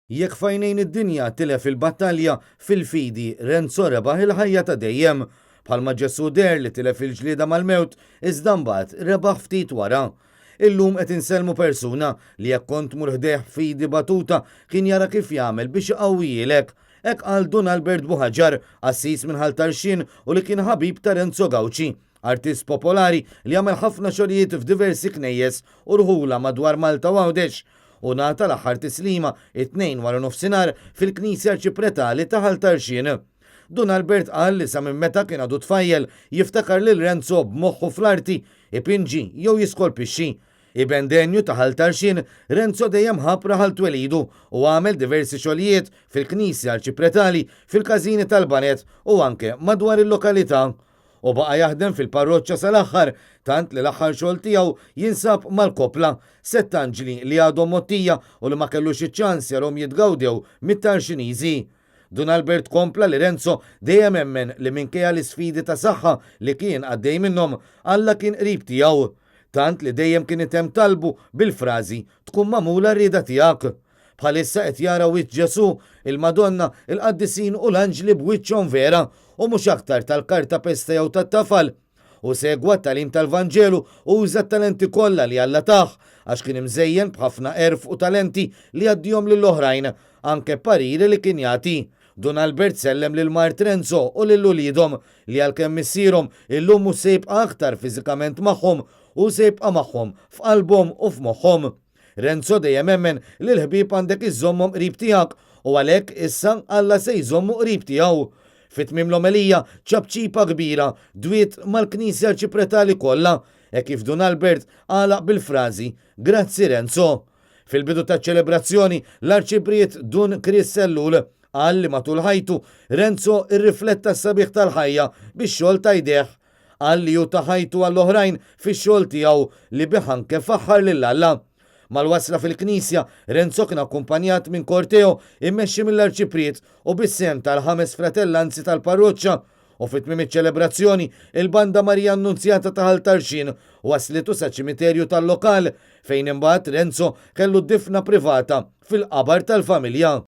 Jekk f'għajnejn id-dinja tilef il-battalja, fil-fidi Renzo rebaħ il-ħajja ta' dejjem. Bħalma Ġesù deher li tilef il-ġlieda mal-mewt, iżda mbagħad rebaħ ftit wara. Illum qed insellmu persuna li jekk kont tmur ħdejh b'fidi batuta kien jara kif jagħmel biex iqawwihielek. Hekk qal Dun Albert Buhaġar, qassis minn Ħal Tarxien u li kien ħabib ta' Renzo Gauci, artist popolari li għamel ħafna xogħlijiet f'diversi knejjes u rħula madwar Malta u Għawdex. Hu ngħata l-aħħar tislima it-Tnejn waranofsinhar fil-Knisja Arċipretali ta' Ħal Tarxien. Dun Albert qal li sa minn meta kien għadu tfajjel jiftakar lil Renzo b'moħħu fl-arti, ipinġi jew jiskolpixxi. Iben denju ta' Ħal Tarxien, Renzo dejjem ħabb raħal twelidu u għamel diversi xogħlijiet fil-Knisja Arċipretali, fil-każini tal-baned u anke madwar il-lokalità. Hu baqa' jaħdem fil-parroċċa sal-aħħar, tant li l-aħħar xogħol tiegħu jinsab mal-koppla, sett anġli li għadhom mgħottija u li ma kellux iċ-ċans jarhom jitgawdew mit-Tarxiniżi. Dun Albert kompla li Renzo dejjem emmen li minkejja l-isfidi ta' saħħa li kien għaddej minnhom, Alla kien qrib tiegħu. Tant li dejjem kien itemm talbu bil-frażi, Tkun magħmula r-rieda tiegħek. Bħalissa qed jara wiċċ Ġesù, il-Madonna, il-qaddisin u l-anġli b'wiċċhom vera, u mhux aktar tal-kartapesta jew tat-tafal. Hu segwa t-tagħlim tal-Vanġelu u uża t-talenti kollha li Alla tah, għax kien imżejjen b'ħafna għerf u talenti li jgħaddihom lill-oħrajn, anke pariri li kien jagħti. Dun Albert sellem lil mart Renzo u lil uliedhom, li għalkemm missierhom illum mhux se jibqa' aktar fiżikament magħhom, hu se jibqa' magħhom f'qalbhom u f'moħħhom. Renzo dejjem emmen li l-ħbieb għandek iżżommhom qrib tiegħek u għalhekk issa Alla se jżommu qrib tiegħu. Fi tmiem l-omelija, ċapċipa kbira dwiet mal-Knisja Arċipretali kollha, hekk kif Dun Albert għalaq bil-frażi, Grazzi Renzo. Fil-bidu taċ-ċelebrazzjoni, l-Arċipriet Dun Chris Ellul qal li matul ħajtu, Renzo rrifletta s-sabiħ tal-ħajja bix-xogħol ta' jdejh. Qal li hu ta ħajtu għall-oħrajn fix-xogħol tiegħu li bih anke faħħar lil Alla. Mal-wasla fil-knisja, Renzo kien akkumpanjat minn korteo immexxi mill-Arċipriet u bis-sehem tal-ħames fratellanzi tal-parroċċa u fi tmiem iċ-ċelebrazzjoni, il-Banda Marija Annunzjata ta' Ħal Tarxien wasslitu saċ-ċimiterju tal-lokal fejn imbagħad Renzo kellu difna privata fil-qabar tal-familja.